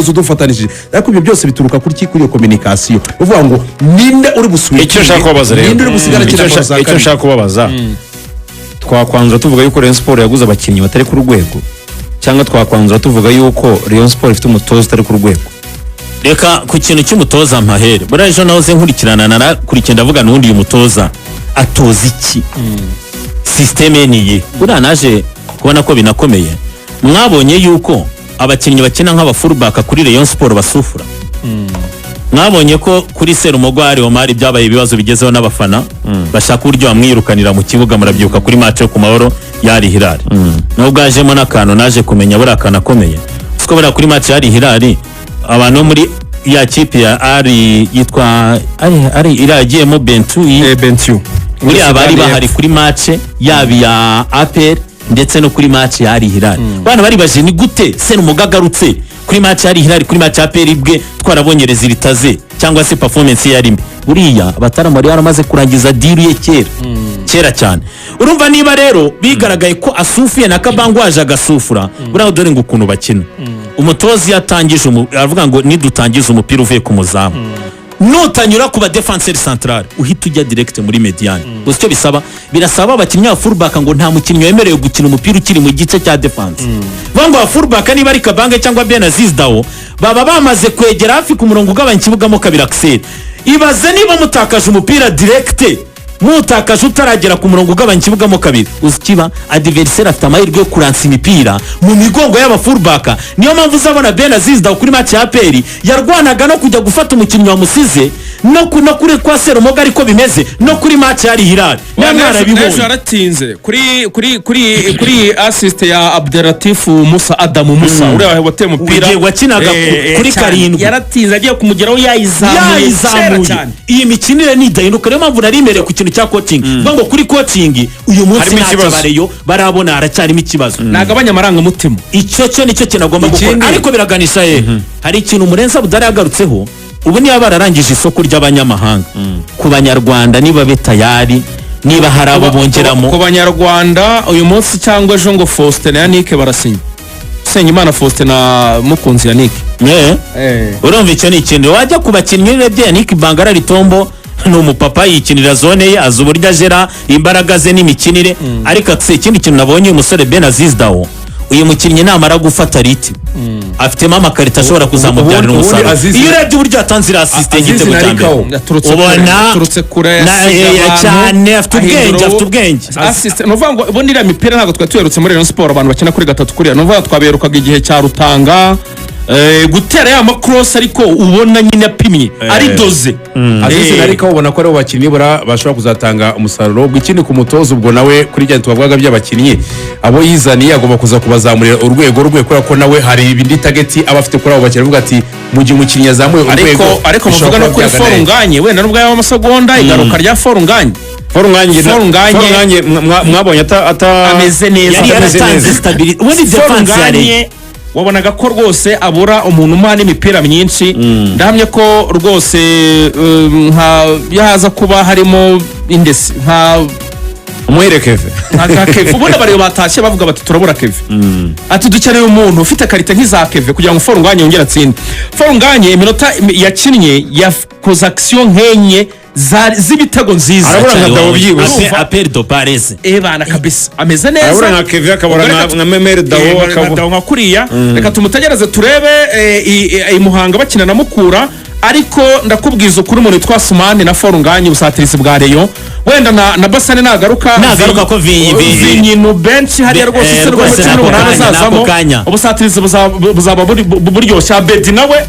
umugozi udufatanishije. Ariko ibyo byose bituruka kuri ki? Kuri iyo communication, uvuga ngo ninde uri busubire, Icyo nshaka kubabaza rero, ninde uri busigara akina ballon za icyo kabiri. nshaka kubabaza, twakwanzura tuvuga yuko Rayon Sport yaguze abakinnyi batari ku rwego, cyangwa twakwanzura tuvuga yuko Rayon Sport ifite umutoza utari ku rwego? Reka ku kintu cy'umutoza mpahere. Buriya ejo nahoze nkurikirana, narakurikiye, ndavuga n'ubundi uyu mutoza atoza iki? Système ye ni iyihe? Buriya naje kubona ko binakomeye. Mwabonye yuko abakinnyi bakina nk'aba fullback kuri Rayon Sport basufura. Mwabonye ko kuri Serumogo Ali Omar byabaye ibibazo bigezeho n'abafana bashaka uburyo bamwirukanira mu kibuga. Murabyibuka kuri match yo ku Mahoro yari Hilal, nubwo hajemo n'akantu naje kumenya, buriya akantu akomeye siko buriya kuri match yari Hilal, abantu bo muri ya kipe ya ari yitwa ari iriya yagiyemo Bentu. Bentiu. Buriya bari bahari kuri match yaba iya APR ndetse no kuri match ya Al Hilal. Bana baribaje ni gute Serumogo agarutse kuri match ya Al Hilal, kuri match ya APR bwe twarabonye résultat ze cyangwa se performance ye yari mbi. Buriya abataramu bari yaramaze kurangiza deal ye kera kera cyane. Urumva niba rero bigaragaye ko asufuye na Kabangu waje agasufura, buriya dore ngo ukuntu bakina, umutoza iyo atangije aravuga ngo nidutangiza umupira uvuye ku muzamu, nutanyura ku ba défenseur central uhita ujya direct muri médiane. Gusa icyo bisaba, birasaba abakinnyi ba fullback ngo nta mukinnyi wemerewe gukina umupira ukiri mu gice cya défense. Vuga ngo aba fullback niba ari Kabange cyangwa Ben Aziz Dawo baba bamaze kwegera hafi ku murongo ugabanya ikibuga mo kabiri. Axel, ibaze niba mutakaje umupira direct, mutakaje utaragera ku murongo ugabanya ikibuga mo kabiri, uzi ikiba? Adversaire afite amahirwe yo kuransa imipira mu migongo y'aba fullback. Niyo mpamvu uzabona Ben Aziz Dawo kuri match ya APR yarwanaga no kujya gufata umukinnyi wamusize, no kuri kwa Serumogo ariko bimeze no kuri match ya Al Hilal niba N'ejo mwarabibonye. Yaratinze kuri assist ya Abdelatif Musa, Adamu Musa uriya wateye umupira. Ugiye wakinaga kuri cyane. karindwi. Yaratinze agiye kumugeraho yayizamuye kera Yayizamuye cyane. Iyi mikinire nidahinduka, niyo mpamvu nari imereye ku kintu cya coaching, kuvuga ngo kuri coaching uyu munsi Harimo ntacyo ikibazo. abareyo barabona, haracyarimo ikibazo. Nagabanya amarangamutima. Icyo cyo nicyo kintu agomba gukora. Ariko biraganisha he? Hari ikintu Murenzi Budari yagarutseho. Ubu niba bararangije isoko ry'abanyamahanga, ku banyarwanda niba be tayari, niba hari abo bongeramo. Ku banyarwanda, uyu munsi cyangwa ejo ngo Faustin na Yannick barasinya, Usengimana Faustin na Mukunzi Yannick. Urumva icyo ni ikintu wajya ku bakinnyi. Urebye Yannick Bangara Ritombo ni umupapa, yikinira zone ye, azi uburyo agera imbaraga ze n'imikinire. Ariko akise ikindi kintu nabonye, uyu musore Ben Aziz Dawo, uyu mukinnyi namara gufata rythme afitemo amakarita ashobora kuzamubyarira Ubundi umusaruro. Iyo urebye uburyo yatanze iriya assist Aziz y'igitego cya mbere, Narikawo. Yaturutse kure, ubona yaturutse kure, yasiga abantu, cyane, afite ubwenge, ahindura afite ubwenge. Assist, ni ukuvuga ngo ubundi iriya mipira ntabwo twari tuherutse muri Rayon Sport abantu bakina kuri gatatu kuriya. Ni ukuvuga ngo twaberukaga igihe cya Rutanga, gutera ya ma cross ariko ubona nyine apimye ari dosé. Azizi na Rika ubona ko aribo bakinnyi nibura bashobora kuzatanga umusaruro. Ubwo ikindi ku mutoza, ubwo nawe kuri bya twavugaga by'abakinnyi abo yizaniye, agomba kuza kubazamurira urwego rwe, kubera ko nawe hari ibindi target aba afite kuri abo bakinnyi, avuga ati mu gihe umukinnyi yazamuye Ariko urwego ariko bishobora muvuga no kuba kuri byagana heza. Forunganye, wenda nubwo yaba amasegonda, igaruka rya Forunganye. Forunganye. Forunganye- Forunganye mwabonye ata Ameze neza. Yari Atameze yaratanze neza. stability ubundi défense ya Rayon. Forunganye wabonaga ko rwose abura umuntu umuha n'imipira myinshi. Ndahamya ko rwose nka yahaza kuba harimo indesi nka Umuhere Keve. nka Keve. Ubundi abareba batashye bavuga bati turabura Keve, ati dukeneye umuntu ufite qualité nk'iza Keve kugira ngo Forunganye yongere atsinde. Forunganye iminota yakinnye yakoze action nk'enye z'ibitego nziza. Arabura nka Dawo byihuse. APR do Paris. Ebana kabisa ameze neza. Arabura nka Keve, akabura Ubwo reka nka Memel Dawo, nka akabura Dawo nka kuriya. Reka tumutegereze turebe i Muhanga bakina na Mukura. Ariko ndakubwiza ukuri, umuntu witwa Sumani na Forunganye, ubusatirizi bwa Rayon, wenda na Basane nagaruka. Nagaruka ko Vinyinu benshi hariya rwose se rwose rwose cumi n'ako n'umunani kanya, azazamo n'ako kanya. ubusatirizi buzaba buryoshye. Abedi nawe